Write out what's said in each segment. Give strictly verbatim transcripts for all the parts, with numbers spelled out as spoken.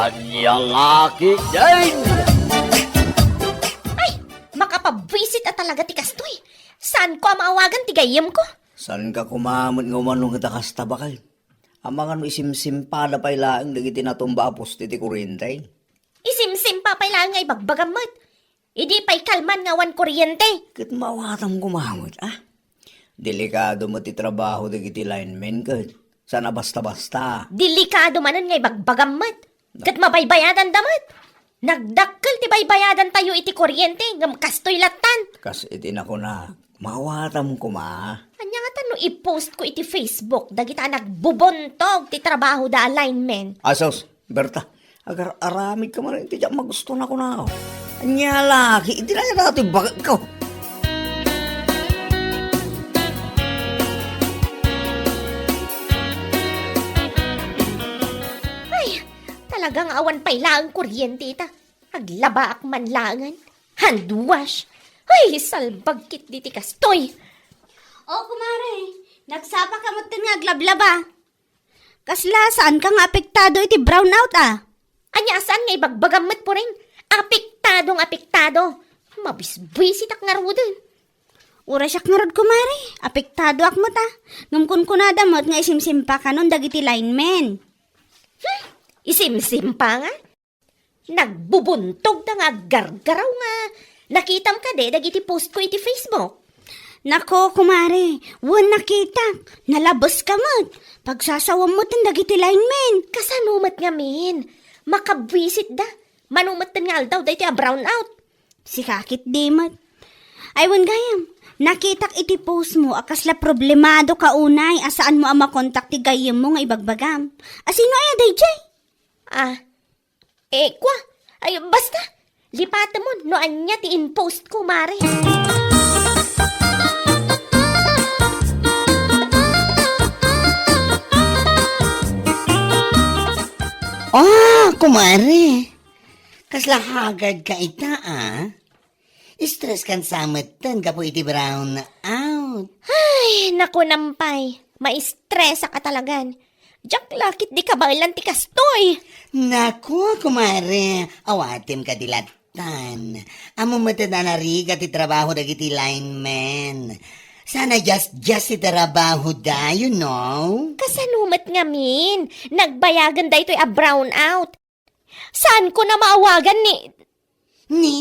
Ania la ketdin? Ay, makapabwisit a talaga ti kastoy. Saanko a maawagan ti gayyemko? Saanka koma met nga umano ngata kasta, baket? Amangan no isimsimpada pay laeng dagiti natumba a poste ti kuriente. Isimsimpa pay laeng nga ibagbagam met. Idi pay kalman nga awan kuriente. Ket maawatam koma met, a? Delikado met ti trabaho dagiti linemen ket saan a basta-basta. Delikado manen nga ibagbagam met. Ket mabaybayadanda met. Nagdakkel ti baybayadantayo iti kuriente, ngem kastoy lattan. Kas iti nakunak, maawatam koma. Ania ngatan no i-post ko iti Facebook dagita a nagbubuntog ti trabahoda a linemen? Asus, Berta, agar-aramidka man iti diak magusto, nakunak. Ania la ketdin, ania daytoy baketko? Ay, talaga nga awan pay laeng kuryente ita. Aglabaak man laengen. Hand wash. Ay, salbag ketdi ti kastoy. O, kumare, nagsapaka metten nga aglablaba. Kasla, saanka nga apektado iti brownout, a? Ania a saan nga ibagbagam met, Puring? Apektado nga apektado. Mabisbisitak ngaruden. Uray siak ngarud, kumare. Apektadoak met, a. Ngem kunkunada met nga isimsimpakanon dagiti linemen. Hmm, isimsimpa nga? Nagbubuntogda nga aggargaraw nga nakitam kadi dagiti post ko iti Facebook? Nako, kumare, wen nakitak. Nalabeska met. Pagsasawam metten dagiti linemen. Kasano met ngamin? Makabwisitda. Mano metten nga aldaw daytoy a brownout? Sika ketdi met. Ay, wen gayam, nakitak iti post mo a kasla problemadoka unay a saanmo a makontak ti gayyemmo nga ibagbagam. A sino aya daydiay? Ah, Eh, kua, ay, basta, lipatemon no ania ti in-post ko, mare. Ah, kumare. Kasla haggard ka ita, a? Stress kan sa metten gapu iti brown out. Ay, naku, Nampay. Maistresak a talagan. Diak la ketdi kabaelan ti kastoy. Naku, kumare, awatem kadi lattan. Ammom met a narigat ti trabaho dagiti linemen. Saan a diasdias ti trabahoda, you know? Kasano met ngamin? Nagbayagen daytoy a brown out. Saanko a maawagan ni... Ni?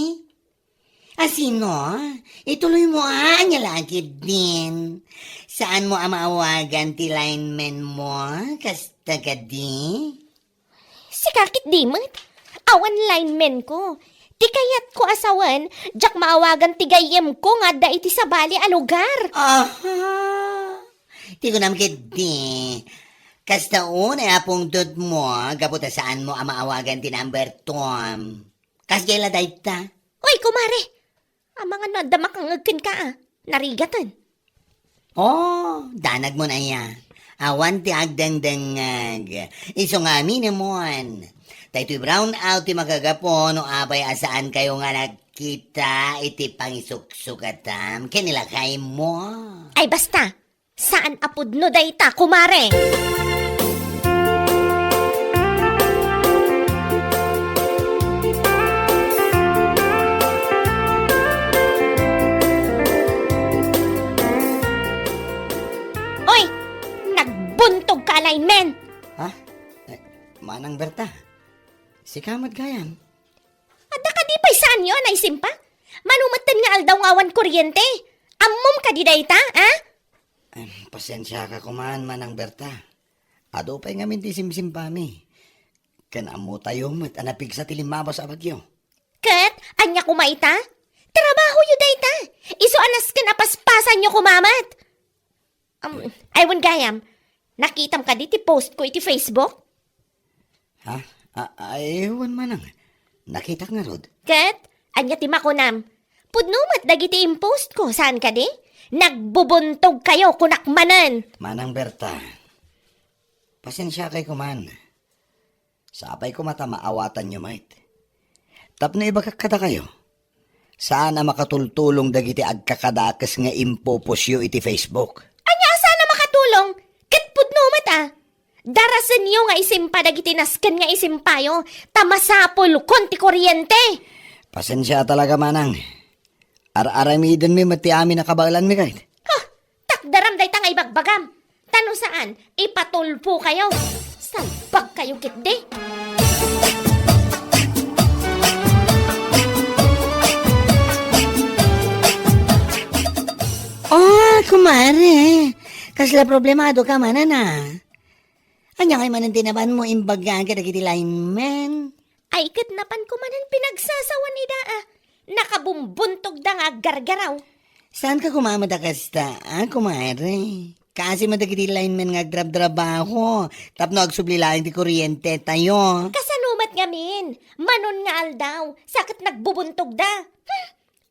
A sino? Ituloymo, a, ania la ketdin. Saanmo a maawagan ti linemen mo? Kasta kadi? Sika ketdi met. Awan linemenko. Ti kayatko a sawen, diak maawagan ti gayyemko nga adda iti sabali a lugar. Aha. Ti kunam ketdi, kasta unay a pungtotmo gapu ta saanmo a maawagan ti number two-m. Kasdiay la dayta? Oy, kumare! Amangan no adda makangngeg kenka, a. Narigaten. Oh, danagmon aya. Awan ti agdengdengngeg. Isu nga aminemon. Daytoy brown out ti magagapu no apay a saankayo nga nagkita iti pangisuksukatam ken ni lakaymo. Ay, basta! Saan a pudno dayta, kumare! Oy! Nagbuntogka a linemen! Ha? Eh, Manang Berta, sika met gayam? Adda kadi pay saanyo a naisimpa? Mano metten nga aldaw nga awan kuryente? Ammom kadi dayta, a? Em, pasiensiaka koman, Manang Berta. Adu pay ngamin ti simsimpami. Ken ammotayo met a napigsa ti limmabas a bagyo. Ket ania koma ita? Trabahoyo dayta. Isu a nasken a paspasanyo koma met. Um, ay, wen gayam, nakitam kadi ti post ko iti Facebook? Ha? A-, ay, wen manang. Nakitak ngarud. Ket, ania ti makunam? Pudno met dagiti in-post ko, saan kadi? Nagbubuntogkayo, kunak manen. Manang Berta, pasiensiakay koman. Sapay koma ta maawatanyo met. Tapno ibagak kadakayo, saan a makatultulong dagiti agkakadakes nga impopostyo iti Facebook. Ania a saan a makatulong? Ket pudno met, a. Darasenyo nga isimpa dagiti nasken nga isimpayo, ta masapulkon ti kuryente. Pasensia talaga, manang. Ar-aramidenmi met ti amin a kabaelanmi, kayat. Ha! Takderam dayta nga ibagbagam. Ta no saan, ipatulpo kayo. Salbag kayo, ketdi. Oh, kumare. Kasla problemado ka manen, a? Ania ngay manen ti nabanmo imbagak kadagiti linemen? Ay, ket napanko manen pinagsasawan ida, a. Nakabumbuntogda nga aggargaraw. Saan ka kumamat a kasta, a, kumare? Kaasi met dagiti linemen nga agtrabtrabaho tapno agsubli laeng ti kuryente tayo. Kasano met ngamin? Manon nga aldaw, sa ket nagbubuntogda. Hmm,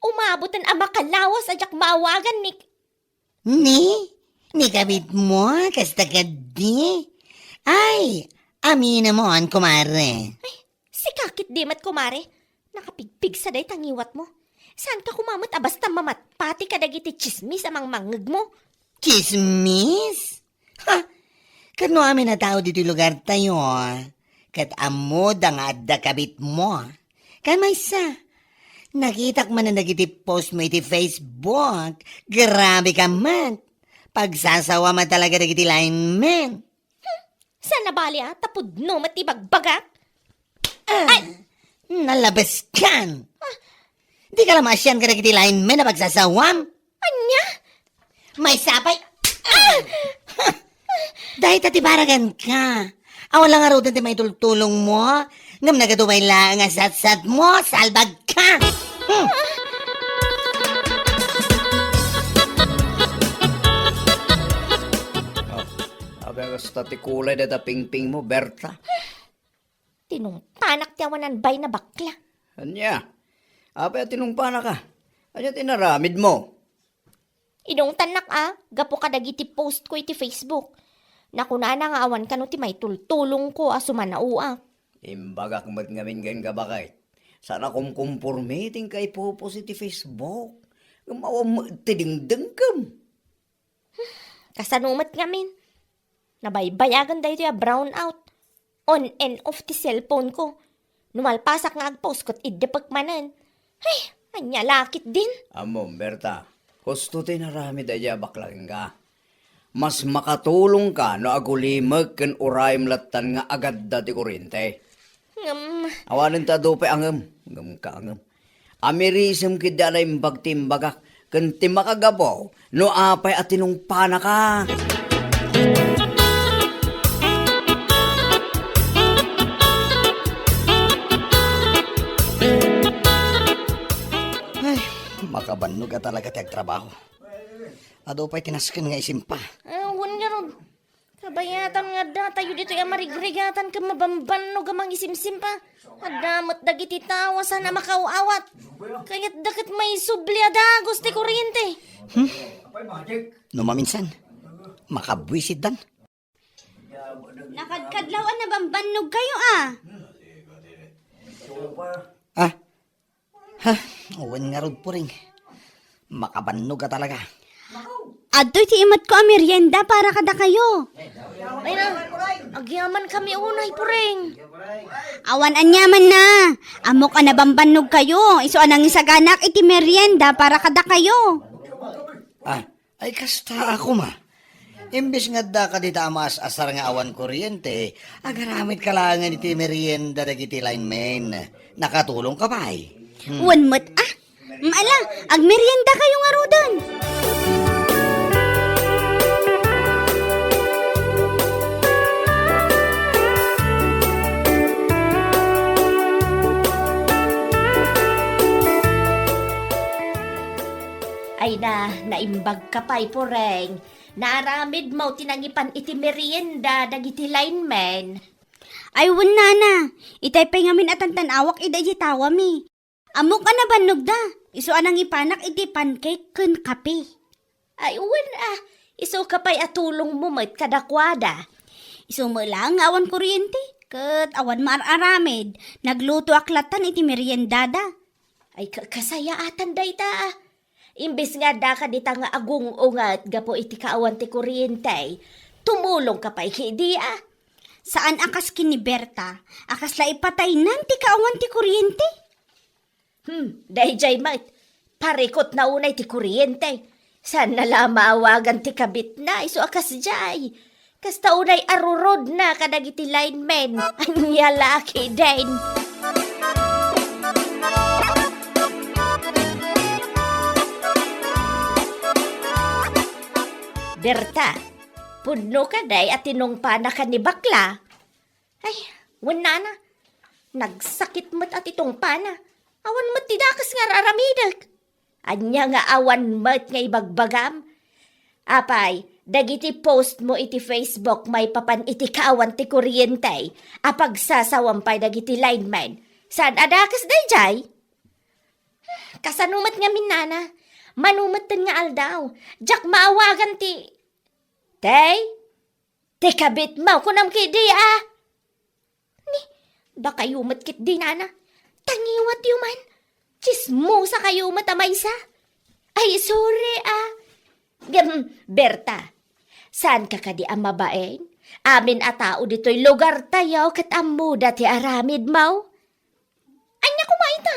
umaboten a makalawas a diak maawagan ni Ni? Ni kabitmo, kasta ketdi? Ay, aminamon, kumare. Ay, sika ketdi met, kumare. Nakapigpigsa dayta ngiwatmo. Saan ka kumamat a basta mamatpati kadagiti tsismis a mangmangngegmo? Tsismis? Ha! Ket no amin a tao ditoy lugar tayo, ket ammoda nga adda kabitmo. Kan maysa, nakitak manen dagiti post mo iti Facebook. Grabe ka met. Pagsasawa met talaga dagiti linemen. Saan nabali, a, ta pudno met ti bagbagak? Ah, ay! Nalabes kan! Ah. Di ka la maasian kadagiti linemen a pagsasawam? Ania? Maysa pay. Ah! Dayta ti baragan ka. Awan la ngaruden ti maitultulong mo. Ngem nagadu pay laeng a satsat mo, salbag ka. Hmm. Ah, abay, kasta ti kulay dayta pingping mo, Berta. Tinungpanak ti awanan bay na bakla. Ania? Apay a tinungpanaka? Ania ti inaramidmo? Inungtannak a, gapu kadagiti post ko iti Facebook. Nakunana nga awan kano ti maitultulong ko a sumanaoak. Imbagak met ngamin ken ka, baket. Saan a kumkumporme ti inka ipopost iti Facebook. Ngem awan met ti dengdengkem. Kasano met ngamin? Nabaybayagan daytoy a brownout. On and off ti cellphone ko. No malpasak nga agpost ket iddepek manen. Ay, ania la ketdin? Ammom, Berta, husto ti inaramid daydiay a bakla kenka. Mas makatulongka no agulimek ken urayem lattan nga agadda ti kuryente. Ngem awanen ta adu pay a ngem, ngem ka a ngem. Amirisem ketdi a naimbag ti imbagak, ken ti makagapu no apay a tinungpanaka. Ay, makabannog a talaga ti agtrabaho. Adu pay ti nasken nga isimpa. Ah, wen ngarud. Kabayatan nga adda tayo ditoy a marigrigatan ken mabambannog a mangisimsimpa. Adda met dagiti tao a saan a makaaw-awat. Kayatda ket maisubli a dagus ti kuryente. Hmm? No maminsan, makabuisitdan. Nakadkadlaw a nabambannog kayo, a. Ah, ha, wen ngarud, Puring. Makabannog a talaga. Adtoy ti imatko a merienda para kadakayo. Ay na, agyaman kami unay, Puring. Awan aniaman na. Ammok a nabambannog kayo. Isu a nangisaganak iti merienda para kadakayo. Ah, ay, kasta a koma. Imbes nga adda kadita a maas-asar nga awan kuryente, agaramidka laengen iti merienda dagiti linemen. Nakatulongka pay. Hmm. Wen met, a. Ala, agmerienda kayo ngaruden. Ay na, naimbagka pay, Puring. Naaramidmo ti nangipan iti merienda dagiti linemen. Ay, wen, nana. Itay pay ngamin a tantan-awak ida iti tawami. Ammok a nabannogda. Isu a nangipanak iti pancake ken kape. Ay, wen a. Isuka pay a tulongmo met kadakuada. Isu met laeng nga awan kuryente, ket awan maar-aramid. Naglutoak lattan iti meriendada. Ay, ka-, kasayaatan dayta, a. Imbes nga adda kadita nga agung-unget gapu iti kaawan ti kuryente, tumulongka pay ketdi, a. Saan a kas ken ni Berta, a kasla ipataynan ti kaawan ti kuryente. Hmm, daydiay met. Parikutna unay ti kuryente. Saanna la maawagan ti kabitna, isu a kasdiay. Kasta unay arurodna kadagiti linemen. Ania la ketdin? Berta, pudno kadi a tinungpana ken ni bakla? Ay, wen nana, nagsakit met a ti tungpana. Awan met ti dakes nga ar-aramidek. Ania nga awan met nga ibagbagam? Apay, dagiti post mo iti Facebook maipapan iti kaawan ti kuryente a pagsasawam pay dagiti linemen. Saan a dakes daydiay? Kasano met ngamin, nana? Mano metten nga aldaw, diak maawagan ti, Tay? Ti kabitmo, kunam ketdi a. Ni, dakayo met ketdi, nana. Tangiwatyo man. Tsismosakayo met a maysa. Ay, sorry a. Ngem, Berta, saanka kadi a mabain? Amin a tao ditoy lugartayo ket ammoda ti aramidmo. Ania koma ita?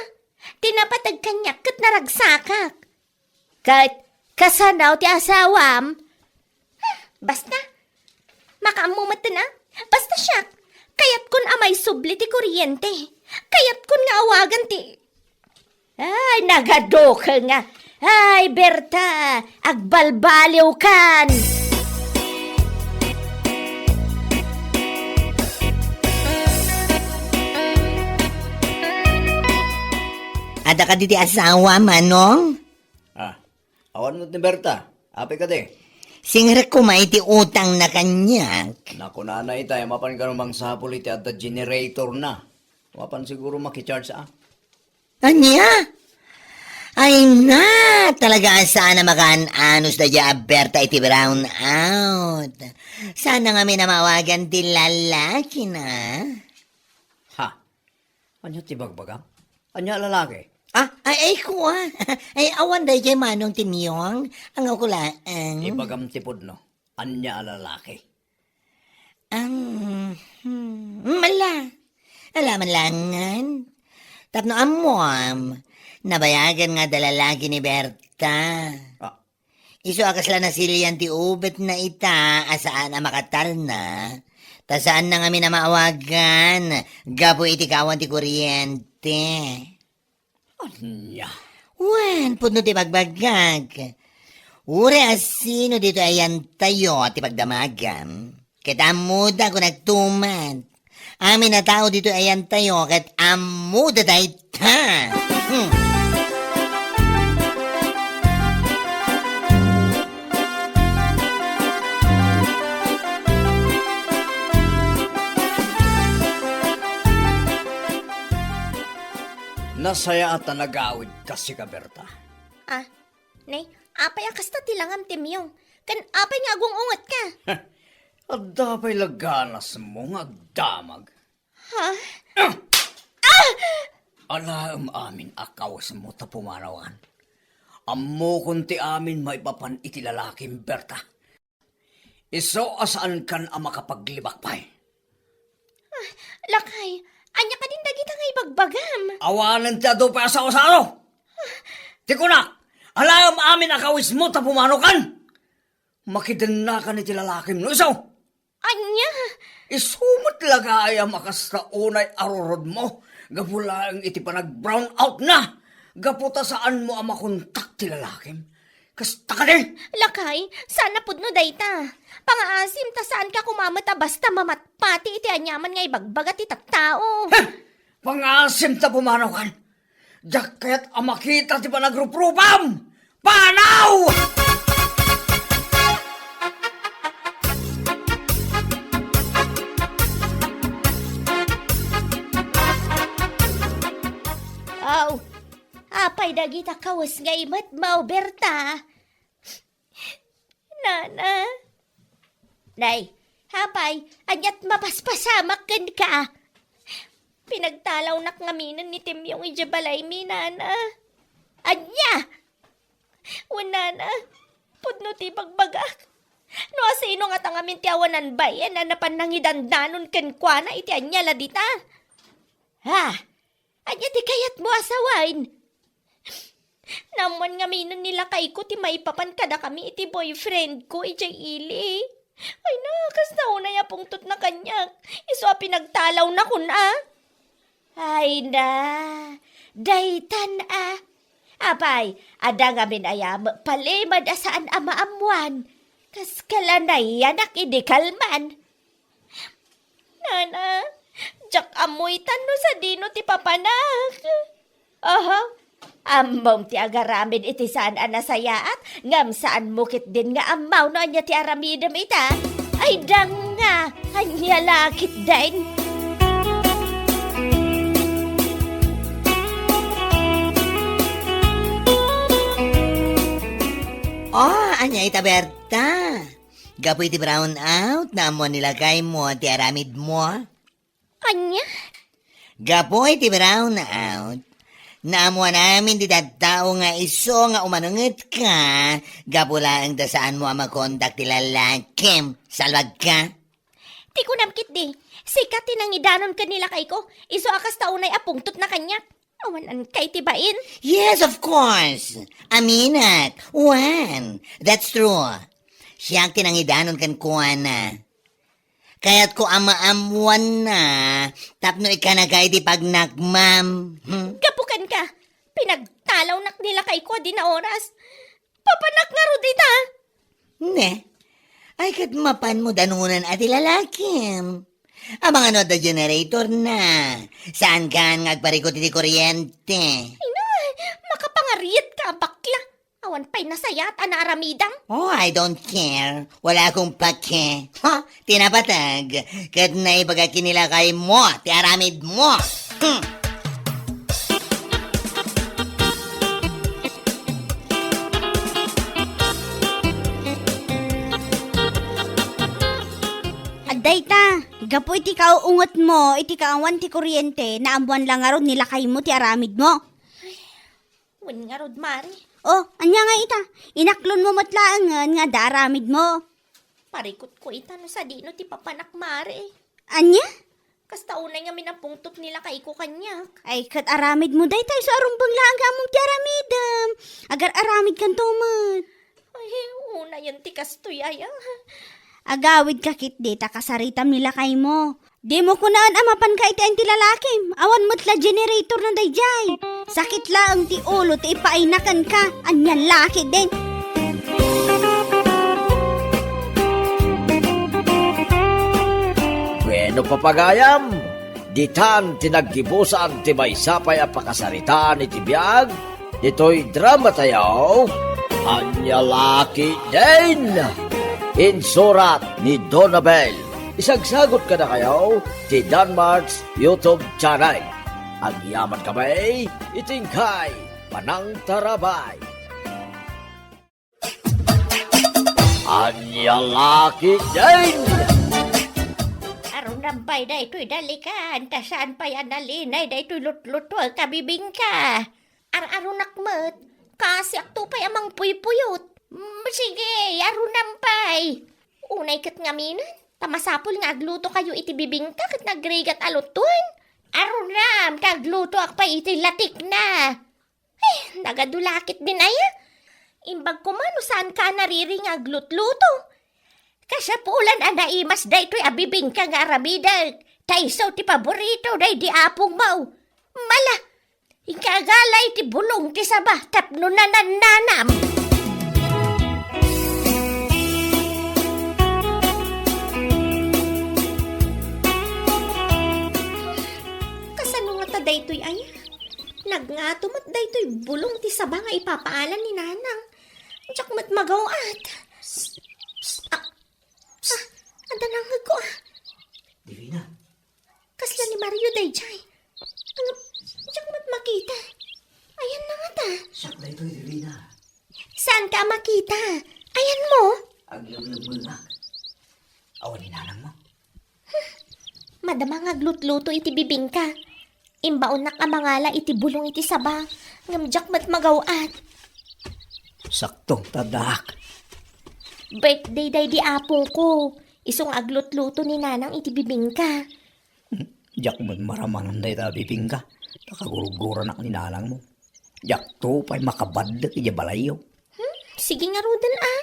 Ti napateg kaniak ket naragsakak. Ket kasano ti asawam? Basta, makaammo metten a. Basta siak, kayatkon a maisubli ti kuryente. Kayatkon nga awagan ti... Ay, nagadukel nga. Ay, Berta, agbalbaliwkan. Adda kadi ti asawa, Manong? Ah, awan met ni Berta. Apay kadi? Singrek koma iti utangna kaniak. Nakunana itay, mapan kano mangsapul iti adda generator na. Mapan siguro makicharge, ah. Ania? Ay na, talaga a saan a makaan-anos daydiay a Berta iti brownout. Saan na ngamin a maawagan ti lalakina? Ha? Ania ti bagbagam? Ania a lalaki? Ah, ay, ay, kua. Ay, awan daydiay Manong Timyong. Ang ako laeng. Ibagam ti pudno. Ania a lalaki? Ang, hmm, mala. Ala man langan. Tapno ammoam, nabayagan nga adda lalaki ni Berta. Ah. Isu a kasla nasilian ti ubetna ita a saan a makatalna, ta saan na ngamin a maawagan gapu iti kaawan ti kuryente. Ania? Wen, pudno ti bagbagak. Uray a sino ditoy ayantayo ti pagdamagam. Ket ammoda, kunak tuman. Amin a tao ditoy ayantayo ket ammoda dayta. Hmm. Nasayaat a nagawidka, sika, Berta. Ah, ne, apay a kasta ti langam, Timyong? Ken apay nga agung-ungetka? Adda pay la ganasmo nga agdamag. Ha? Ah! Ah! Alaem amin a kawesmo ta pumanawan. Ammokon ti amin maipapan iti lalakim, Berta. Isu a saankan a makapaglibak pay. Ah, lakay, ania kadin dagita nga ibagbagam? Awanen ti adu pay a sao-sao. Ti kunak, alaem amin a kawesmo ta pumanokan. Makidennakan iti lalakim no isu. Ania? Isu met la gaayam a kasta unay arurodmo gapu laeng iti panag-brown out na, gapu ta saanmo a makontak ti lalakim. Kasta kadi? Lakay, saan a pudno dayta. Pangaasim ta saanka koma met a basta mamatpati iti aniaman nga ibagbaga ti tattao. Heh! Pangaasim ta pumanaw kan. Diak kayat a makita ti panagruprupam! Panaw! Aw, apay dagita kawes nga imatmaw, Berta? Nana. Nay, apay, aniat mapaspasamak kenka? Pinagtalawnak ngaminen ni Timyong idiay balaymi, Nana. Ania? Wen, Nana, pudno ti ibagbagak. No asino ngata ngamin ti awanan bain a napan nangidandanon kenkuana iti ania la dita? Ha? Ania ti kayatmo a sawen? Naammoan ngaminen ni lakayko ti maipapan kadakami iti boyfriendko idiay ili. Ay na, kasta unay a pungtotna kaniak. Isu a pinagtalawna kun a. Ay na, daytan a. Apay, adda ngamin aya met palimed a saan a maammoan. Kas kala nayanak idi kalman. Nana, diak ammo itan no sadino ti papanak. Oho, ammom ti agaramid iti saan a nasayaat, ngem saanmo ketdin nga ammo no ania ti aramidem ita. Ay, danga, ania la ketdin? Oh, ania ita, Berta? Gapu iti brown out, naammoan ni lakaymo ti aramidmo? Ania? Gapu iti brown out, naammoan amin ti tattao nga isu nga umanungetka, gapu laeng ta saanmo a makontak ti lalakim. Salbagka? Ti kunam ketdi, sika ti nangidanon ken ni lakayko, isu a kasta unay a pungtotna kaniak. Awan-ankay ti bain? Yes, of course. Aminak. Wen, that's true. Siak ti nangidanon kenkuana. Kayatko a maammoanna tapno ikkanaka iti pagnakmam. Hmm? Gapu kenka, pinagtalawnak ni lakayko a dina oras. Papanak ngarud ita? Ne? Ay, ket mapanmo danunan a ti lalakim. Amangan no adda generator na. Saankan nga agparikut iti kuryente. Ay na, makapangarietka a bakla. Awan pay nasayaat a naaramidam. Oh, I don't care. Wala akong pake. Ha? Ti napateg. Ket naibaga ken ni lakaymo ti aramidmo. Hmm. Adda ita, gapu iti kaungetmo iti kaawan ti kuryente, naammoan la ngarud ni lakaymo ti aramidmo. Wen ngarud, Mare. Oh, ania nga ita? Inaklonmo met laengen nga adda aramidmo. Parikutko ita no sadino ti papanak, Mare. Ania? Kasta unay ngamin a pungtot ni lakayko kaniak. Ay, ket aramidmo dayta isu a rumbeng laeng nga ammom ti aramidem. Agar-aramidkanto met. Ay, unayen ti kastoy aya. Agawidka ketdi ta kasaritam ni lakaymo. Dimo kunaen a mapanka iti ayan ti lalakim. Awan met la generator na daydiay. Sakit laeng ti ulo ti ipaayna kenka. Ania la ketdin? Bueno, papagayam, ditan ti naggibusan ti maysa pay a pakasaritaan iti biag ditoy dramatayo, Ania la ketdin? Insurat ni Donabel. Isagsagut kadakayo ti Danmart's YouTube channel. Agyamankami iti inkay panangtarabay. Ania la ketdin? Arunam pay daytoy dalikan, ta saan pay a nalinay daytoy lutlutuek a bibingka. Ar-arunak met, kasiakto pay a mangpuypuyot. Mm, sige, arunam pay. Unay ket ngaminen, ta masapul nga aglutokayo iti bibingka ket nagrigat a lutoen. Arunam, ta aglutoak pay iti latikna. Eh, nagadu la ketdin aya. Imbag koma no saanka a nariri nga aglutluto. Kasapulan a naimas daytoy a bibingka nga aramidek, ta isu ti paborito daydi apongmo. Mala, inka agala iti bulong ti saba tapno nanannanam. Kasano ngata daytoy aya? Nagngato met daytoy bulong ti saba nga ipapaalan ni Nanang. Diak met magaw-at. Psst, psst. Ah, ah, adda nangngegko, ah. Divina. Kasla ni Mario daydiay. Ano, diak met makita. Ayanna ngata. Siak daytoy, Divina. Saanka a makita? Ayanmo? Aglemlemmengak. Awan ni Nanangmo? Madama nga aglutluto iti bibingka. Imbaonnak a mangala iti bulong iti saba, ngem diak met magaw-at. Saktong ta addaak. Birthday daydi apongko. Isu nga aglutluto ni Nanang iti bibingka. Hmm, diak met maramanan dayta a bibingka. Ta kagurguranak ni nanangmo. Diakto pay makabaddek idiay balayyo. Hmm, sige ngaruden a.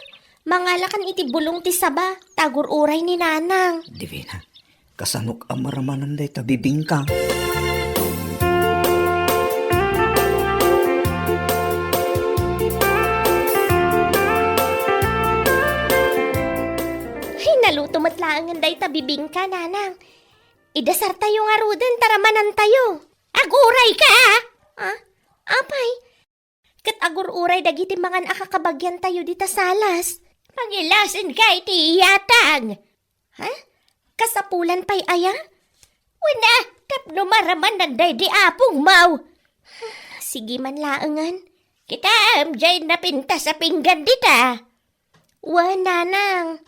Mangalakan iti bulong ti saba, ta agur-uray ni Nanang. Divina, kasanok a maramanan dayta bibingka? Ay, naluto met laengen dayta bibingka, Nanang. Idasartayo ngaruden ta ramanantayo. Agurayka, a? Ah, apay? Ket agur-uray dagiti mangan a kakabagyantayo dita salas. Pangilasenka iti iyatang. Ha? Kasapulan pay aya? Wen a, tapno maramanan daydi apongmo. Sige man laengen. Kitaem, diay napintas a pinggan dita. Wen, Nanang.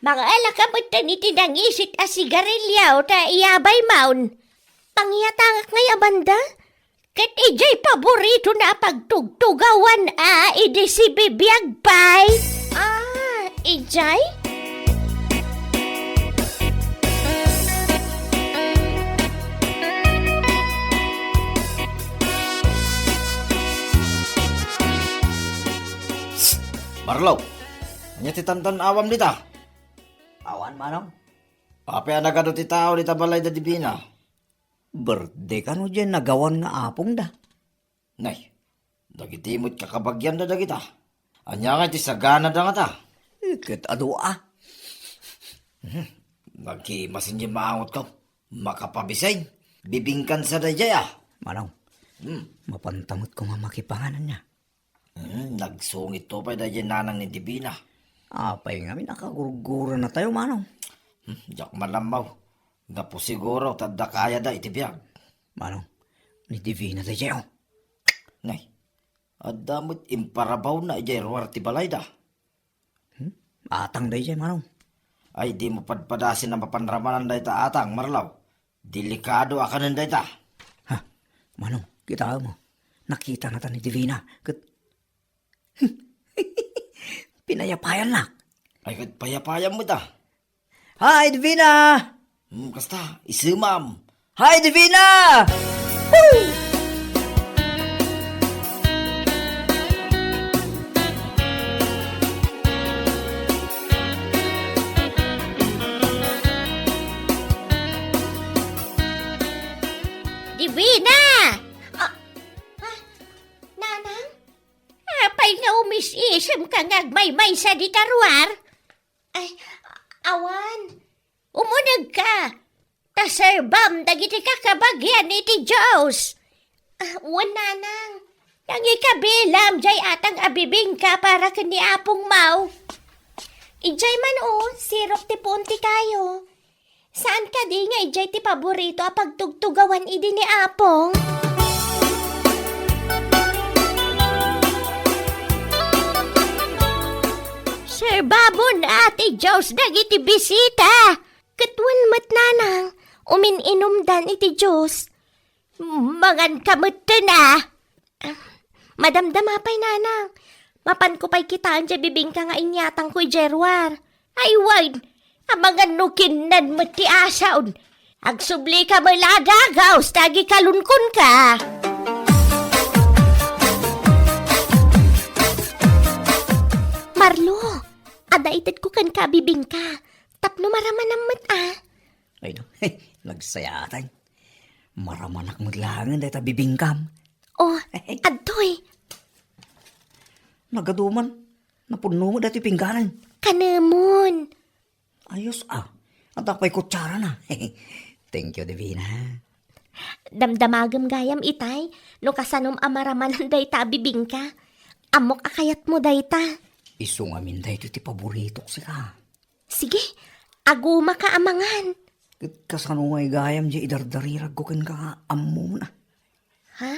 Mangalaka metten iti nangisit a sigarilio ta iyabaymon. Pangiyatangak ngay a banda? Ket idiay paboritona a pagtugtugawan a idi sibibiag pay. Ah, idiay? Marlo, ania ti tantan-awam dita? Awan, Manong. Apay a nagadu ti tao dita balay da Divina? Birthday kano diay nagawan nga apongda? Nay, dagiti met kakabagianda dagita. Ania ngay ti saganada ngata? Eh, ket adu a. Hmm, nagkimasin diay maangotko. Makapabisay. Bibingkan sa daydiay a. Manong, hmm, mapanta met koma makipangan ania? Hmm, nagsungitto pay daydiay nanang ni Divina. Apay ngamin a kagurgurannatayo, Manong? Hmm, diak man ammo. Gapu siguro ta adda kayada iti biag. Manong, ni Divina daydiay, o. Nay, adda met imparabawna idiay ruar ti balayda. Hmm? Atang daydiay, Manong. Ay, dimo padpadasen a mapan ramanan dayta atang, Marlo. Delikado a kanen dayta. Ha? Manong, kitaem. Nakitanata ni Divina. Ket pinayapayannak. Ay, ket payapayam met a. Hi, Divina! Hmm, kasta, isemam. Hi, Divina! Woo! Divina! Ah, ah, Nanang? Apay nga umis-isemka nga agmaymaysa dita ruar? Ay, awan. Umunegka, ta serbam dagiti kakabagian iti Dios. Ah, wen, Nanang. Nangikabilam diay atang a bibingka para ken ni apongmo. Idiay man, o, sirok ti puon ti kayo. Saan kadi nga idiay ti paborito a pagtugtugawan idi ni Apong? Serbamon a ti Dios dagiti bisita. Ket wen met, Nanang, umin-inumdan iti Dios. Manganka metten a. Ah, madamdama pay, Nanang. Mapanko pay kitaen diay bibingka nga inyatangko idiay ruar. Ay, wen, amangan no kinnan met ti asaon. Agsublika met la a dagaus ta agikalunkonka. Marlo, adda itedko kenka a bibingka. Tapno maramanam met a. Ay, no. Nagsayaatan. Maramanak met laengen dayta bibingkam. Oh, adtoy. Nagaduman. Napunno met daytoy pingganan. Kanemon. Ayos a. Adda pay kutsarana. Thank you, Divina. Damdamagem gayam itay, no kasanom a maramanan dayta a bibingka. Ammok a kayatmo dayta. Isu ngamin daytoy ti paboritok sika. Sige, agumaka a mangan. Ket kasano ngay gayam diay idardariragko kenka nga ammom a? Ha?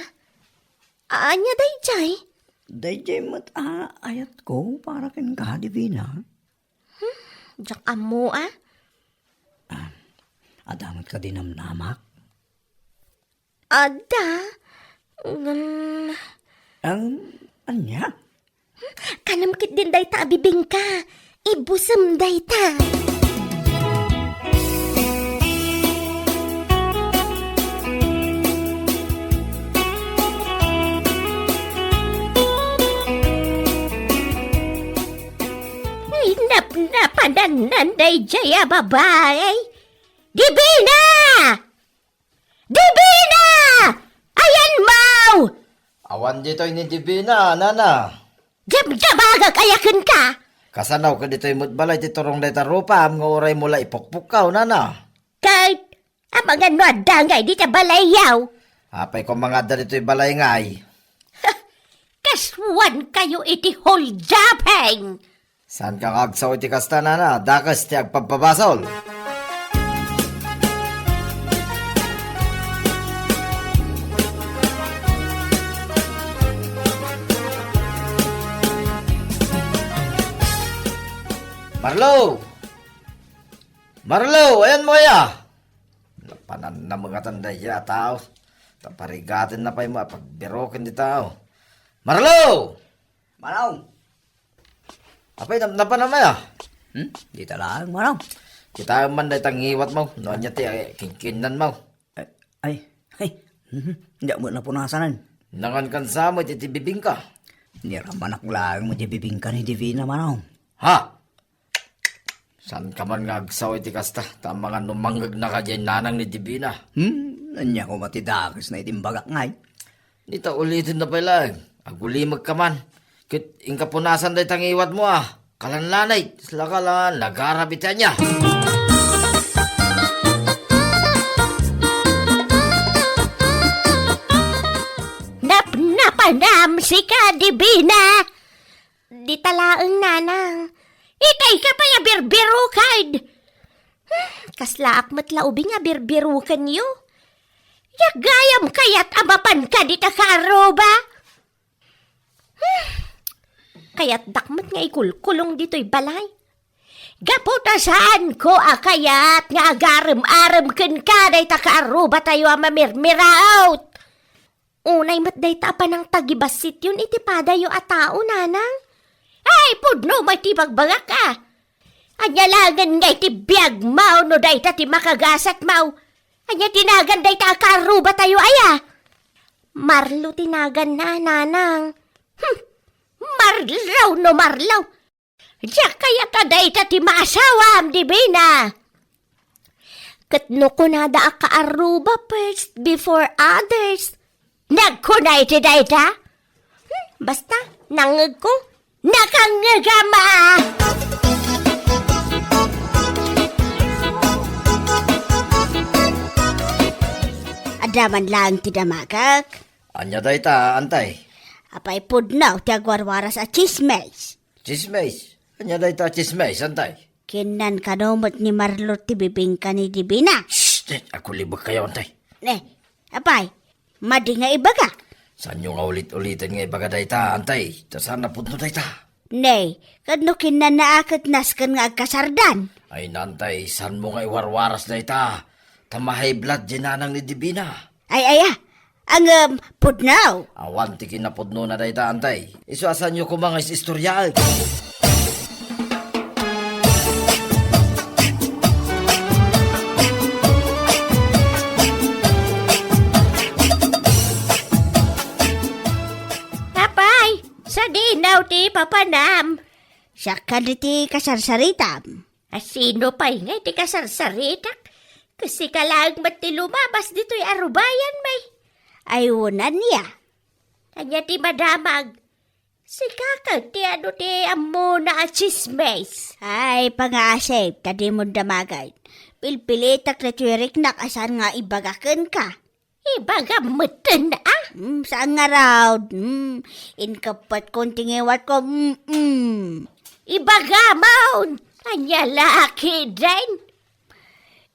Ania daydiay? Daydiay met a ayatko para kenka, Divina. Hmm, diak ammo a. Ah, adda met kadi namnamak? Adda? Ngem, Ang ania? Kanem ketdin dayta a bibingka. Ibusem dayta. Ay, napnapanannan dayjay a babai. Divina! Divina! Ayanmo! Awan ditoy ni Divina, nana. Damdamagak aya kenka? Kasano ket ditoy met balay ti turong dayta rupam nga uraymo la ipukpukkaw, nana? Ket, amangan no adda ngay dita balayyo? Apay koma nga adda ditoy balay ngay? Kasuankayo iti holdaping! Saanka nga agsao iti kasta, nana? Dakes ti agpabpabasol. Marlo! Marlo, ayanmo aya? Napanannamengatan dayta a tao. Ta parigatenna pay met a pagbiroken ti tao. Marlo! Manong! Apay, nap-, napanam aya? Hmm? Dita laeng, Manong. Kitaem man dayta ngiwatmo. No ania ti, eh, kinkinnanmo? Eh, ay, ay. Mhm. Diak met napunasanen. Nangankan sa met iti bibingka? Niramanak laeng met ti bibingka ni Divina, Manong. Ha? Saanka man nga agsao iti kasta, ta amangan no mangngegnaka diay nanang ni Divina. Hmm, ania koma ti dakesna iti imbagak ngay? Dita ulitenna pay laeng, agulimekka man. Ket inka punasan dayta ngiwatmo a, kalanlanay, kasla kalan, nagarab iti ania. Napnapanam sika, Divina! Dita laeng, nanang. Itay ka pay a birbiruken. Hmm, kaslaak met la ubing a birbirukenyo. Gagayam kayat a mapanka dita kaarruba? Hmm, kayatdak met nga ikulkulong ditoy balay. Gapu ta saanko a kayat nga agarem-arem kenka dayta kaarrubatayo a mamirmiraot. Unay met dayta a panangtagibassityon iti padayo a tao, nanang. Ay, pudno met ti bagbagak a. Ania laengen ngay ti biagmo no dayta ti makagasatmo? Ania ti nagan dayta a kaarrubatayo aya? Marlo ti naganna, nanang. Hmm, Marlo no Marlo. Diak kayat a dayta ti maasawam, Divina. Ket no kunada a kaarruba first before others, nagkuna iti dayta? Hmm, basta, nangngegko, nakangngegam a! Adda man laeng ti damagek. Ania dayta, antay? Apay pudno ti agwarwaras a tsismis. Tsismis? Ania dayta a tsismis, antay? Kinnan kano met ni Marlo ti bibingka ni Divina. Shh! Agkulibekkayo, antay. Ne, apay, madi nga ibaga? Saanyo nga ulit-uliten nga ibaga dayta, antay? Ta saan a pudno dayta. Ne, ket no kinnanna a ket nasken nga agkasardan? Ay, nantay, saanmo nga iwarwaras dayta? Ta ma-high blood diay nanang ni Divina. Ay, aya, Ngem, pudno. Awan ti kinapudnona dayta, antay. Isu a saanyo koma nga is-istoriaen. Apay, sadino ti papanam? Siak kadi ti kasarsaritam. A sino pay ngay ti kasarsaritak? Ket sika laeng met ti lumabas ditoy a rubayan, may. Ay, wen, ania? Ania ti madamag? Sika ket ti adu ti ammona a tsismis? Ay, pangaasip, ta dimon damagen. Pilpilitak daytoy riknak a saan nga ibaga kenka. Ibagam metten, a? Mm, saan ngarud? Mm, inkeppetkon ti ngiwatko. Mm, mm. Ibagamon! Ania la ketdin?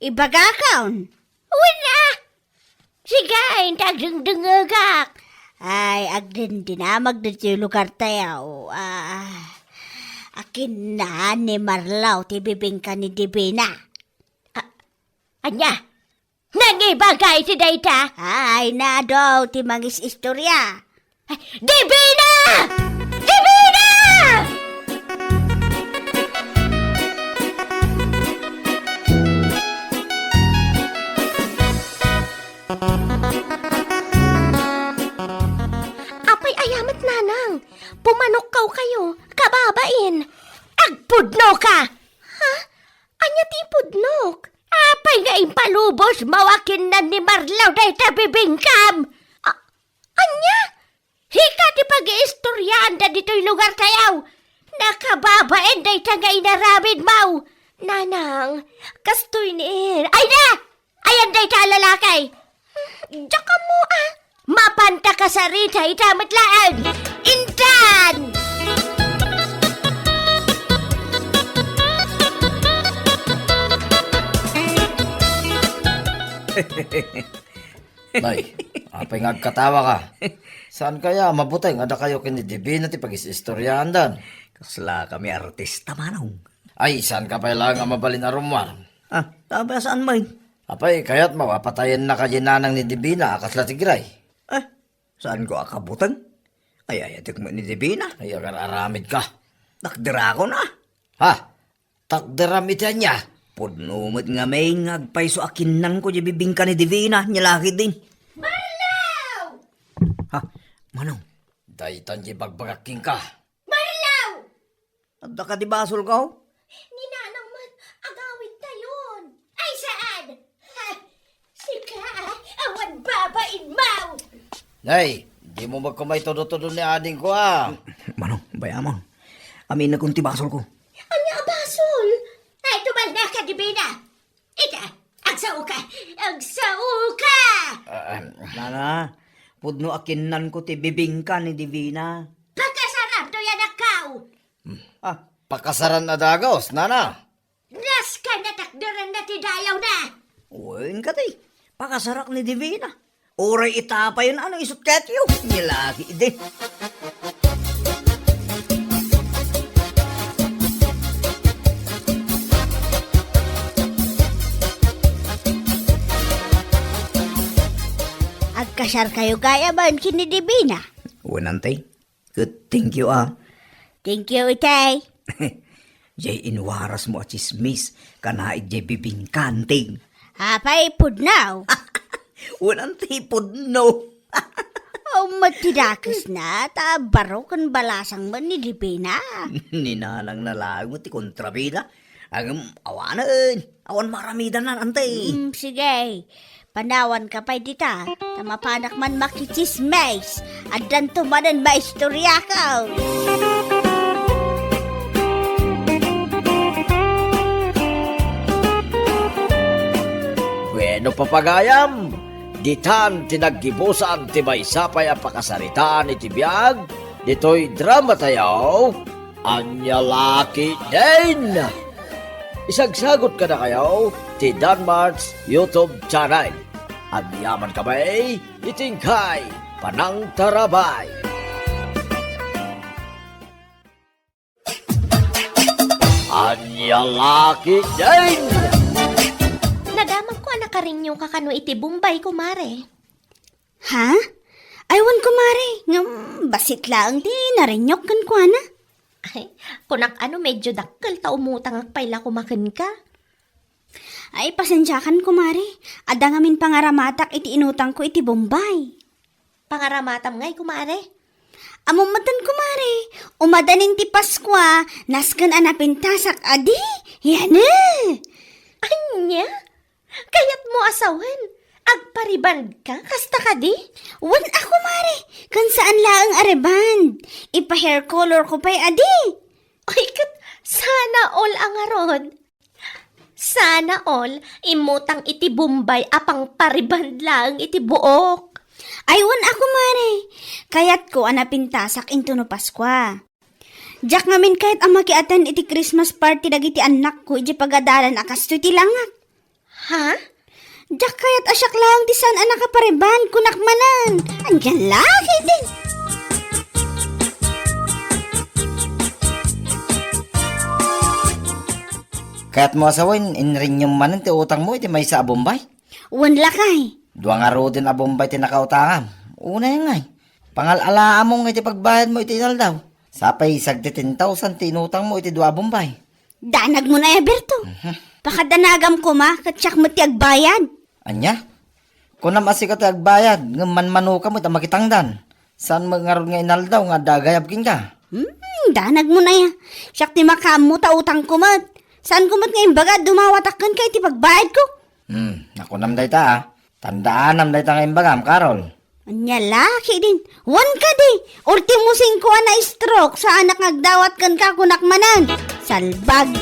Ibagakon. Wen, a? Sige, inta agdengdengngegak. Ay, agdindinamag ditoy lugartayo. Ah, akinna ni Marlo ti bibingka ni Divina. A-, ania? Nangibaga iti dayta? Ay, nado ti mangis-istoria. Divina! Divina! Apay aya met, nanang? Pumanokkaw kayo, kababain. Agpudno ka! Ha? Ania ti ipudnok? Apay nga impalubos mo a kinnan ni Marlaw dayta bibingkam? A-, ania? Hika ti pagiistoryaanda ditoy lugar tayo. Nakababain dayta nga inaramid mo. Nanang, kastoy ni... Ay na! Ayan dayta a lalaki. Diak ammo, ah. Mapanta kasarita ita met laeng. Intan! Nay, apay nga agkatawa ka? Saan kaya a mabuteng a dakayo ken ni Divina ti pagis-istoryaandan? Kasla kami artista, manong. Ay, saan ka pay laeng a mabalin a rummuar? Ah, ta apay a saan met? Apay, kayat mo a patayenna kadi nanang ni Divina a kasla ti gray? Eh, saan ko a kabuteng? Ay, ayatek met ni Divina. Ay, agar-aramid ka. Takderakon a. Ha? Takderam iti ania? Pudno met ngamin nga agpayso a kinnanko diay bibingka ni Divina, nia la ketdin. Marlaw! Ha? Manong? Daytan diay bagbagak kenka. Marlaw! Adda kadi basolko? Ni nanang met, agawidtayon. Ay, saan? Ha? Sika, awan babain mo! Nay, dimo met koma itudo-tudo ni adingko, a. Manong, bay-amon. Aminekon ti basolko. Ania a basol? Ay, tumalnaka, Divina. Ita, agsao ka! Agsao ka! Ah, ah. Nana, pudno a kinnanko ti bibingka ni Divina. Pakasaram toy anakko! Ah. Pakasaran a dagus, nana. Nasken a takderanna ti dayawna. Wen kadi, pakasarak ni Divina. Uray ita payen a no isut ketyo. Nia la ketdi. Agkasar kayo gayam ken ni Divina? Wen, anti. Ket thank you, a. Thank you, itay. Jay inwarasmo a tsismis, kana idiay bibingka, anti. Apay, pudno? Wen, anti, pudno. Ummet ti dakesna, ta baro ken balasang met ni Divina. Ni nanangna laeng ti kontrabida. Ngem awanen, awan maaramidanan, anti. Mm, sige. Panawanka pay dita, ta mapanak man makitsismis. Addanto manen maistoriako. Bueno, papagayam, ditan ti naggibusan ti maysa pay a pakasaritaan iti biag ditoy dramatayo. Ania la ketdin? Isagsagot kadakayo ti Danmart's YouTube channel. Agyaman kami iti inkay panangtarabay. Ania la ketdin? Nadamagko a nakarinyo ka kano iti Bombay, kumare. Ha? Ay, wen, kumare, ngem bassit laeng ti narinyok kenkuana. Ay, kunak a no medyo dakkel ta umutangak pay la koma kenka. Ay, pasensiakan, kumare. Adda ngamin pangaramatak iti inutangko iti Bombay. Pangaramatam ngay, kumare? Ammom metten, kumare. Umadanin ti Paskua, nasken a napintasak, adi? Yan, eh! Ania? Kayatmo a sawen, agpa-rebond ka? Kasta kadi? Wen a, kumare, ken saan laeng a rebond. Ipa-hair color ko pay, adi. Ay, ket sana all a ngarud. Sana all, immutang iti Bombay a pangpa-rebond laeng iti buok. Ay, wen a, kumare. Kayatko a napintasak intono Paskua. Diak ngamin kayat a maki-attend iti Christmas party dagiti annakko idiay pagadalan a kastoy ti langak. Ha? Diak kayat a siak laeng ti saan a nakaparebond, kunak manen. Ania la ketdin? Kayatmo a sawen, inrenew manen ti utangmo iti maysa a Bombay? Wen lakay. Dua ngaruden a Bombay ti nakautangam. Unay ngay, pangal-alaammo ngay ti pagbayadmo iti inaldaw. Sapay sagdi ten thousand ti inutangmo iti dua a Bombay. Danagmo na, Eberto. Mhm. Pakadanagam koma, ket siak met ti agbayad. Ania? Kunam a sika ti agbayad, ngem manmanoka met a makitangdan. Saan met ngarud nga inaldaw nga adda agayab kenka? Hmm, danag mo na ya. Siak ti makaammo ta utangko met. Saanko met nga imbaga a dumawatak kenka iti pagbayadko? Hmm, nakunam dayta, a. Tandaanam dayta nga imbagam, Carol. Ania la ketdin. Wen kadi, ultimo singko a na-stroke, saanak nga agdawat kenka, kunak manen. Salbag.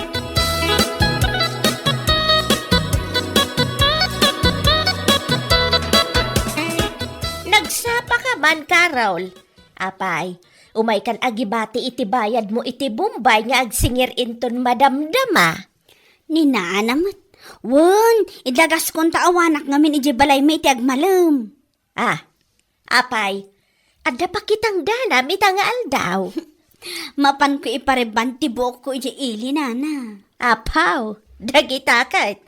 Nagsapaka man, Carol. Apay, umaykan agibati iti bayadmo iti Bombay nga agsingir inton madamdama. Ni nana met. Wen, idagaskon ta awanak ngamin idiay balaymi iti agmalem. Ah, apay, adda pakitangdanam ita nga aldaw. Mapanko ipariban ti buokko idiay ili, nana. Apaw, dagita ket.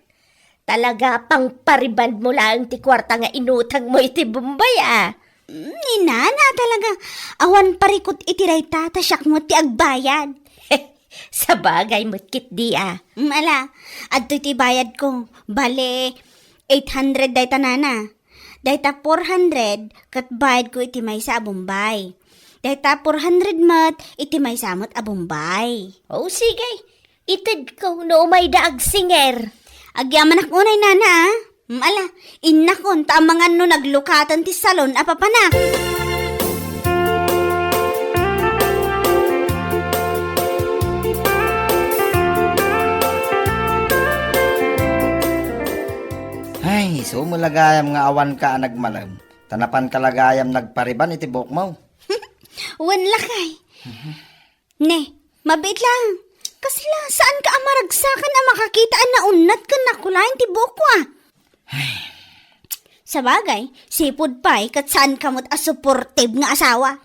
Talaga, pangparibandmo laeng ti kuarta nga inutangmo iti Bombay, a. Mm, ni nana talaga. Awan parikut iti dayta, ta siak met ti agbayad. Sabagay met ketdi, a. Mm, ala, adtoy ti bayadko. Bale, eight hundred dayta, nana. Dayta four hundred ket bayadko iti maysa a Bombay. Dayta four hundred met iti maysa met a Bombay. O, sige. Itedko no umayda agsingir. Agyamanak unay, nana, a. Mm, ala, innakon ta amangan no naglukaten ti salon a papanak. Ay, isu met la gayam nga awanka a nagmalem. Ta napanka la gayam nagpariban iti buokmo. Wen lakay. Ne, mabiit laeng. Kasla, saanka a maragsakan a makakita a naunnat ken nakulayan ti buokko, a? Sabagay, sipud pay ket saanka met a supportive nga asawa.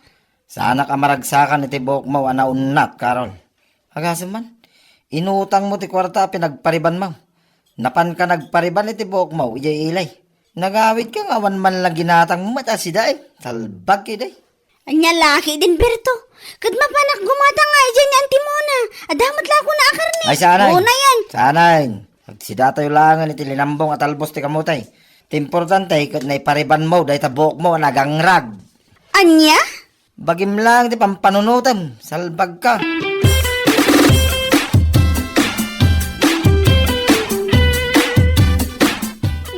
Saanak a maragsakan iti buokmo a naunnat, Carol. Agasem man, inutangmo ti kuarta a pinagparibanmo. Napanka nagpariban iti buokmo idiay ili. Nagawidka nga awan man la ginatangmo met a sida, e. Salbag ketdi. Ania la ketdin, Berto. Ket mapanak gumatang nga idiay ni Auntie Mona. Adda met la kuna a karne. Ay, saan, ay. Unayen. Saan, ay. Agsidatayo laengen iti linambong a talbos ti kamote. Ti importante ket naiparibanmo dayta buokmo a nagangrag. Ania? Bagim laeng ti pampanunotem. Salbagka.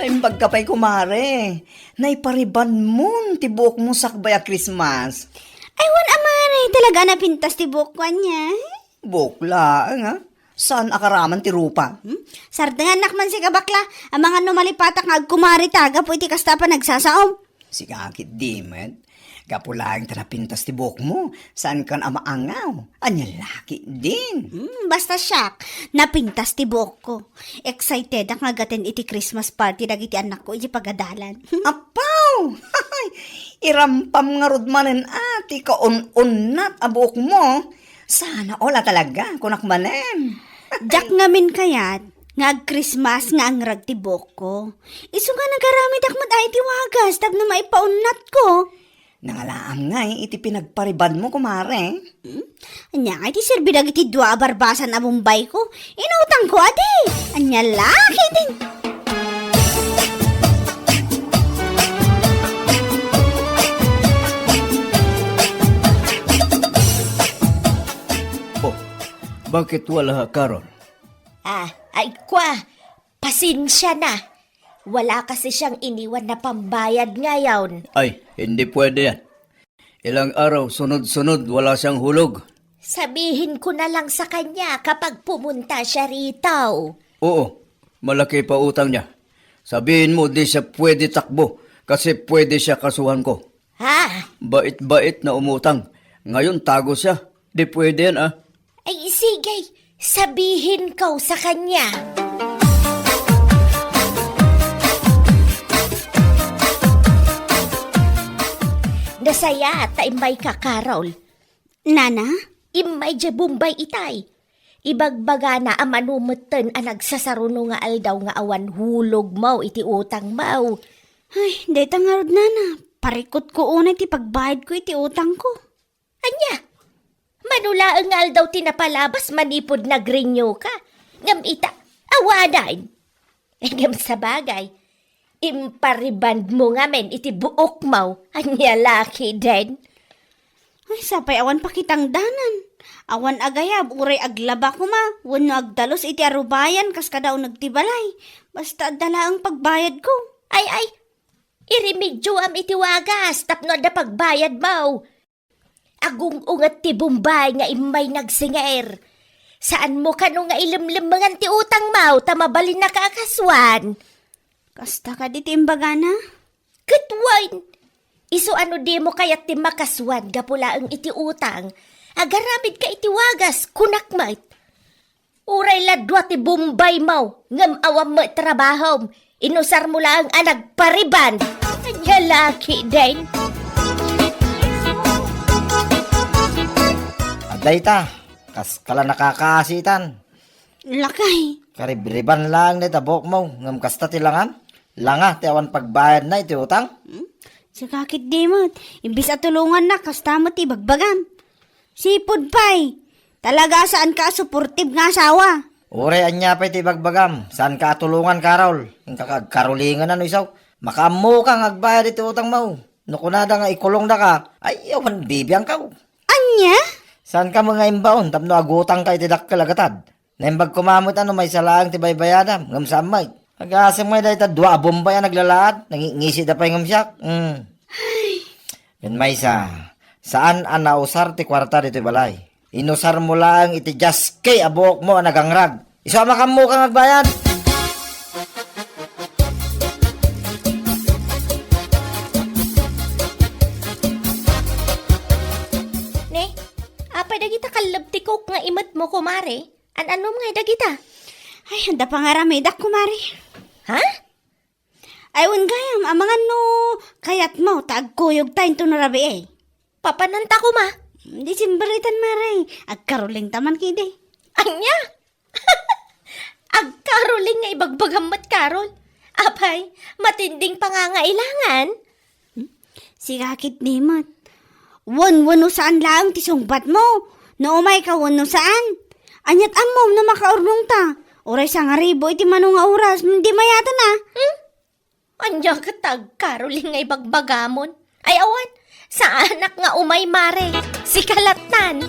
Naimbagka pay, kumare. Naiparibanmon ti buokmo sakbay a Christmas. Ay, wen a, mare, talaga a napintas ti buokko ania. Buok laeng, a. Saan a karaman ti rupa? Hmm? Sardengannak man sika, bakla. Amangan no malipatak nga agkumarita gapu iti kasta a panagsasaom. Sika ketdi met. Gapu laeng ta napintas ti buokmo, saankan a maangaw. Ania la ketdin? Hmm, basta siak, napintas ti buokko. Excitedak nga agaten iti Christmas party dagiti annakko idiay pagadalan. Apaw! Irampam ngarud manen a ti kaun-unnat a buokmo. Sana all a talaga, kunak manen. Diak ngamin kayat nga ag-Christmas nga angrag ti buokko. Isu nga nagaramidak met a iti wagas tapno maipaunnatko. Nangalaam ngay iti pinagparibanmo, kumare. Hmm? Ania ngay ti serbi dagiti dua a barbasan a Bombayko? Inutangko, adi. Ania la ketdin? Oh, bakit wala, Carol? Ah, ay, kua, pasensia na. Wala kasi siyang iniwan a pambayad ngayon. Ay, hindi pwede yan. Ilang araw, sunod-sunod, wala siyang hulog. Sabihin ko na lang sa kanya kapag pumunta siya rito. Oo, malaki pa utang niya. Sabihin mo, di siya pwede takbo kasi pwede siya kasuhan ko. Ha? Bait-bait na umutang. Ngayon, tago siya. Di pwede yan, ah. Ay, sige. Sabihin ko sa kanya. Nasaya ta immay ka, Carol. Nana? Immay diay Bombay itay. Ibagbagana a mano metten a nagsasaruno nga aldaw nga awan hulogmo iti utangmo. Ay, dayta ngarud, nana. Parikutko unay ti pagbayadko iti utangko. Ania? Mano laeng nga aldaw ti napalabas manipud nag-renew ka? Ngem ita, awanan. Ngem sabagay, Imparibandmo ngamin iti buokmo, ania la ketdin? Ay, sapay awan pakitangdanan. Awan agayab, uray aglaba koma, wenno agdalus iti arubayan kas kada uneg ti balay. Basta adda laeng pagbayadko. Ay, ay, irimedioam iti wagas tapno adda pagbayadmo. Agung-unget ti Bombay nga immay nagsinger. Saanmo kano nga ilemlemmengan ti utangmo ta mabalinnaka a kasuan? Kasta kadi ti imbagana? Ket wen, isu a no dimo kayat ti makasuan gapu laeng iti utang, agaramidka iti wagas, kunak met. Uray la dua ti Bombaymo, ngem awan met trabahom, inusarmo laeng a nagpariban. Ania la ketdin? Adda ita, kas kala nakakaasitan. Lakay. Karibriban laeng dayta buokmo, ngem kasta ti langam? Langa ti awan pagbayadna iti utang? Hmm? Sika ketdi met, imbes a tulongannak, kasta met ti ibagbagam. Sipud pay, talaga a saanka a supportive nga asawa. Uray ania pay ti ibagbagam, saanka a tulongan, Carol. Inka agkarulingan no isu. Makaammoka nga agbayad iti utangmo. No kunada nga ikulongdaka, ay, awan bibiangko. Ania? Saanka met nga imbaon tapno agutangka iti dakkel a gatad? Naimbag koma met a no maysa laeng ti baybayadam, ngem saan met. Agasem ngay dayta dua a Bombay a naglalaad, nangingisi da pay ngem siak. Hmm. Ken maysa, saan a nausar ti kuarta ditoy balay. Inusarmo laeng iti jaski a buokmo a nagangrag. Isu a makaammoka nga agbayad. Ne, apay dagita kallebtikok nga imetmo, kumare? An-anom ngay dagita? Ay, adda pangaramidak, kumare. Ha? Ay, wen gayam, amangan no kayatmo ta agkuyogta inton rabii. Papananta koma. December itan, mare. Agkarulingta man ketdi. Ania? Agkaruling nga ibagbagam met, Carol. Apay, matinding pangangailangan? Hmm? Sika ketdi met. Wen, wenno saan laeng ti sungbatmo. No umayka wenno saan. Ania't ammom no makaurnongta. Uray sangaribu iti mano nga oras, di mayatan a. Hmm? Ania ket ta agkaruling nga ibagbagamon? Ay, awan, saanak nga umay, mare. Sika lattan.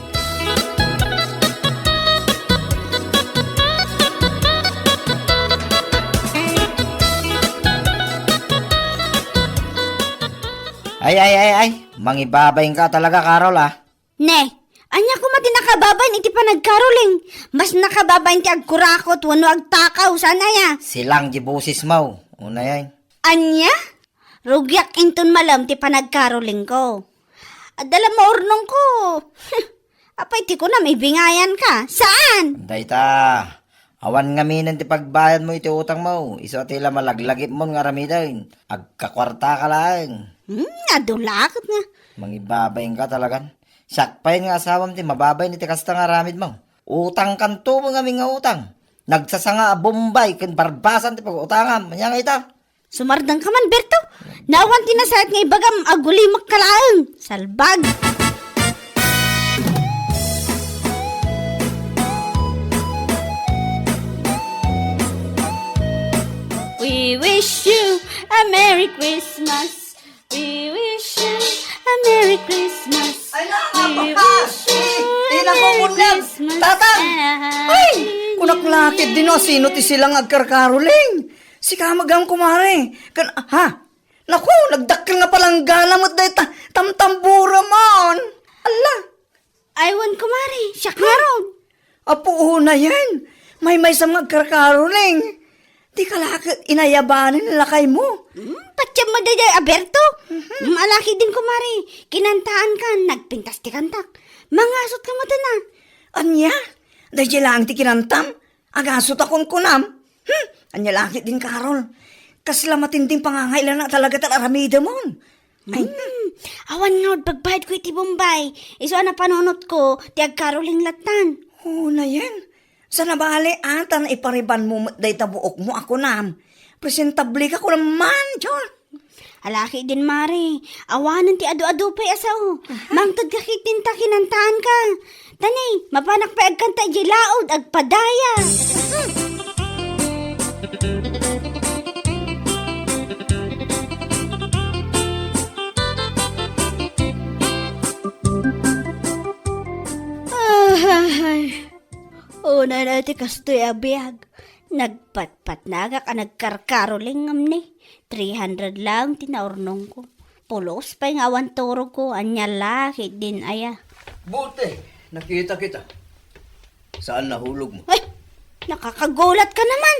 Ay, ay, ay, ay. Mangibabainka talaga, Carol, ah. Ne, ania koma ti nakababain iti panagkaruling? Mas nakababain ti agkurakot wenno agtakaw, saan aya? Silang di bosesmo, unay. Ania? Rugiak inton malem ti panagkarulingko. Adda la maurnongko. Apay ti kunam, ibingayanka? Saan? Dayta, awan ngaminen ti pagbayadmo iti utangmo. Isu a ti la malaglagipmon nga aramiden. Agkakuartaka laeng. Hmm, adu la ket nga. Mangibabainka talagan. Siak pay nga asawam ti mababain iti kasta nga aramidmo. Utangkanto ngamin nga utang. Nagsasanga a Bombay ken barbasan ti pag-utangam. Ania nga ita? Sumardengka man, Berto. Naawan ti nasayaat nga ibagam, agulimakka laeng. Salbag. We wish you a Merry Christmas. We wish you a Merry Christmas. Ay, na, We wish you a Merry Christmas. Tatang! Ay! Kunak lakit din, no, sino ti silang agkarkaruling? Sika met gayam, kumare. Kan, ha? Naku, nagdakkel nga palanggana met dayta tamtamburamon. Alla! Ay, wen, kumare, siak ngarud. Apo, unayen. Maymaysam nga agkarkaruling. Dika la ket inayabanen lakaymo. Hmm, patiem met daydiay a Berto. Mhm. Hmm, ala ketdin, kumare. Kinantaankan, nagpintas ti kantak. Mangasutka met a. Ania? Daydiay laeng ti kinantam? Agasut a kunkunam? Hmm, ania la ketdin, Carol? Kasla matinding pangangailangan talaga ti aramidemon. Ay. Hmm, awan ngarud pagbayadko iti Bombay. Isu a napanunotko ti agkaruling lattan. Unayen. Saan a bale, a, ta naiparibanmo met dayta buokmo a kunam. Presentableka kunam man, John. Ala ketdin, mare. Awanen ti adu-adu pay a sao. Aha. Mangted ka ketdin ta kinantaanka. Tani, mapanak pay agkanta idiay laud, agpadaya. Hmm. Unay na ti kastoy a biag. Nagpatpatnagak a nagkarkaroling ngem ni three hundred lang ti naurnongko. Pulos pay nga awan turogko, ania la ketdin aya. Buti, nakita kita. Saan nahulog mo? Ay, nakakagulat ka naman.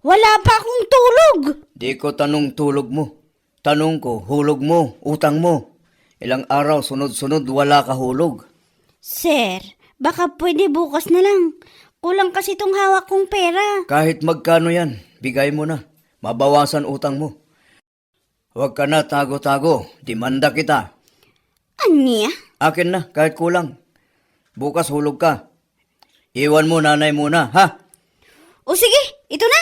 Wala pa akong tulog. Di ko tanong tulog mo. Tanong ko, hulog mo, utang mo. Ilang araw sunod-sunod wala ka hulog. Sir, baka pwede bukas na lang. Kulang kasi tong hawak kong pera. Kahit magkano yan, bigay mo na. Mabawasan utang mo. Huwag ka na tago-tago, demanda kita. Ania? Akin na, kahit kulang. Bukas hulog ka. Iwan mo nanay muna, ha? O sige, ito na.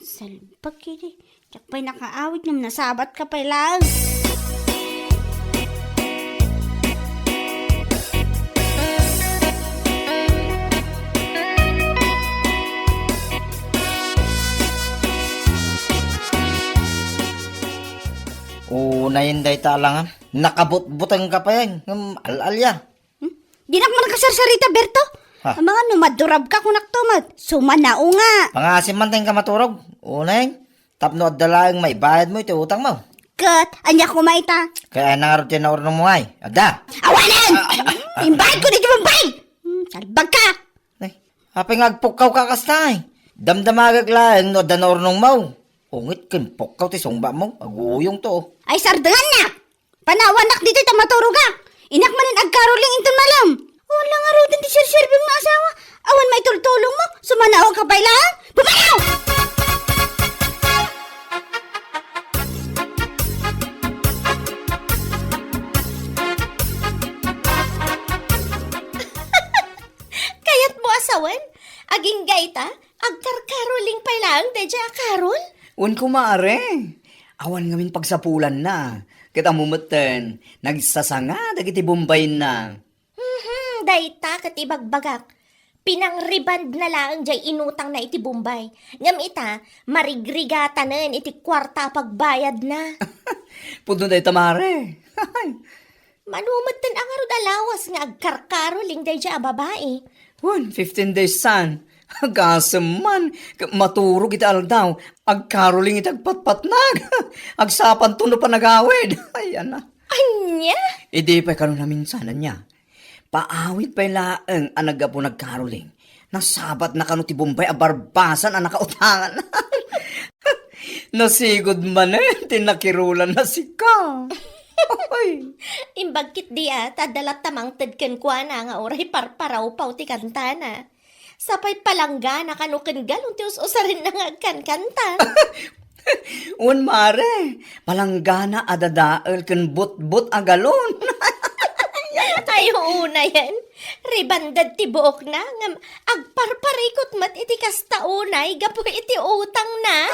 Salbag idi. Diak pay nakaawid ngem nasabat ka pay laeng. Unayen dayta alangan. Nakabutbuteng ka pay, ngem al-alia. Hmm? Dinak man kasarsarita, Berto. Ha? Amangan no madurab ka, kunak to met. Sumanao nga. Pangasim man tayo ka maturog. Unay, tapno adda laeng maibayad mo iti utang mo. Ket, ania koma ita? Kaya nangarod ti naurnong mo ay. Adda. Awanen! Imbayad ko ditoy Bombay! Hmm, salbag ka! Ay, apay nga agpukkaw ka kasta ay. Damdamagek laeng no adda naurnong mo. Ungit ken pukkaw ti sungba mo. Aguyong to. Ay, sardengan na! Panawanak ditoy ta maturogak. Inak manen agkaroling inton malem. Wala nga ruten ti serserbi nga asawa. Awan maitultulong mo. Sumanao ka pay laeng. Pumanaw! Kayat mo asawen? Agingga ita? Agkarkaroling pay laeng daydiay a karol? Wen, kumare. Awan ngamin pagsapulanna. Ket ammo metten, nagsasanga dagiti bombayna. Mhm, dayta ket ibagbagak. Pinangribandna laeng jay inutangna iti Bombay. Ngem ita, marigrigatanen iti kuarta a pagbayadna. Pudno dayta, mare. Mano metten a ngarud a lawas nga agkarkaroling daydiay a babai. Wen, fifteen days san. Agasem man, ket maturog iti aldaw, agkaroling iti agpatpatnag. Agsapanto no panagawid. Ay, ana. Ania? Idi pay kano naminsan, ania? Paawit pay laeng a naggapu nagkaroling. Nasabatna kano ti Bombay a barbasan a nakautangan. Nasigud manen ti nakirulanna sika. Ay. Imbag ketdi a, ta adda latta mangted kenkuana nga uray parparawpaw ti kantana. Sapay palanggana kano ken galon ti us-usarenna nga agkankanta. Wen, mare, palanggana a dadael ken butbot a galon. Ay, unayen. Ribanded ti buokna, ngem agparparikot met iti kasta unay gapu iti utangna.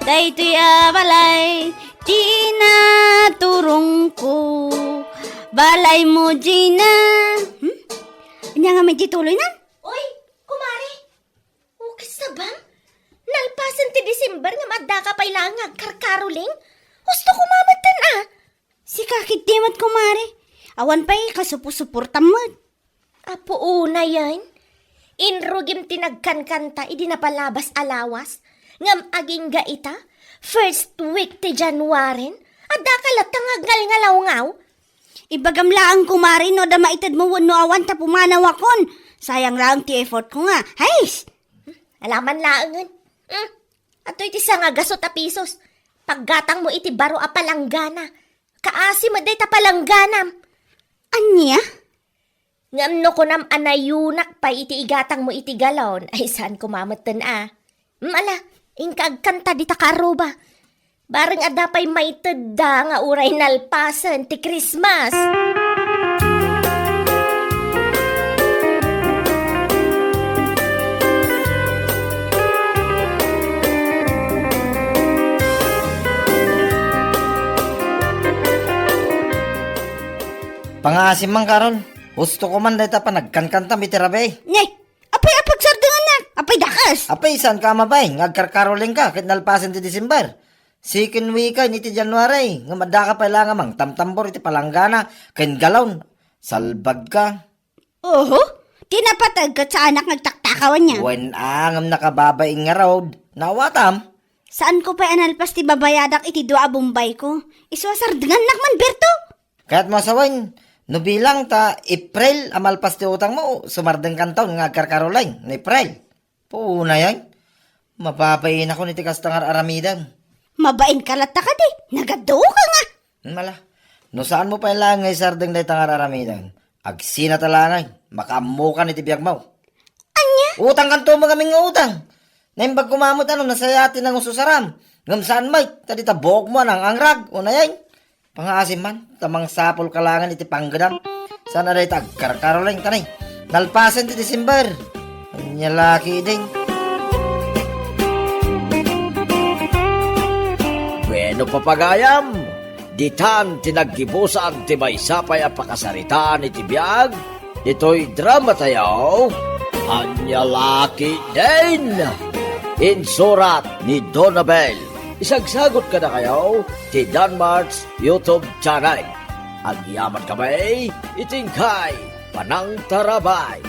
Daytoy a balay, Gina, turongko. Balay mo, Gina. Hmm? Ania ngamin ti tuloynan? Uy, kumare! Ukis sabam? Nalpasen ti December ngem addaka pay laeng nga agkarkaroling? Husto koma metten a! Sika ketdi met, kumare. Awan pay kasuposuportam met. Apo unayen, inrugim ti nagkankanta idi napalabas a lawas, ngem agingga ita, first week ti January, addaka latta nga agngalngalawngaw. Ibagam laeng, kumare, no adda maitedmo wenno awan ta pumanawakon. Sayang laeng ti effortko nga. Hays! Alaman laengen. Hmm. Adtoy ti sangagasut a pisos. Paggatangmo iti baro a palanggana. Kaasi met dayta palangganam. Ania? Ngem no kunam a nayunak pay iti igatangmo iti galon, ay saan koma metten a. Mala, inka agkanta dita kaarruba. Bareng adda pay maitedda nga uray nalpasen ti Christmas. Pangaasim man, Carol. Husto ko man dayta panagkankantam iti rabii. Ne, apay a pagsardengannak? Apay dakas? Apay, saan ka a mabain nga agkarkarolingka ket nalpasen ti December? Second weekend iti January, ngem addaka pay la nga mangtamtambor iti palanggana ken galon. Salbagka. Oho, ti napateg ket saanak nga agtaktakawan niya. Wen a, ngem nakababain ngarud. Naawatam? Saanko pay a nalpas ti babayadak iti dua a bombayko. Isu a sardengannak man, Berto! Kayatmo a sawen, no bilang ta April a malpas ti utangmo, sumardengkanton nga agkarkaroleng no April. Punayen, mababainak iti kasta nga ar-aramidem. Mabainka latta kadi, nagaduka nga. Mala, no saanmo pay laeng nga isardeng dayta nga ar-aramidem, agsinata laeng, makaammokan iti biagmo. Ania? Utangkanto met amin nga utang. Naimbag koma met a no nasayaat ti nangususaram. Ngem saan met, ta dita buokmo a nang-angrag, unayen. Pangaasim man, ta mangsapulka laengen iti panggedam. Saan a dayta agkarkaroleng, ta ne, nalpasen ti December. Ania la ketdin? Bueno, papagayam, ditan ti naggibusan ti maysa pay a pakasaritaan iti biag ditoy dramatayo. Ania la ketdin? Insurat ni Donabel. Isagsagut kadakayo ti Danmart's YouTube channel. Agyaman kami iti inkay panangtarabay.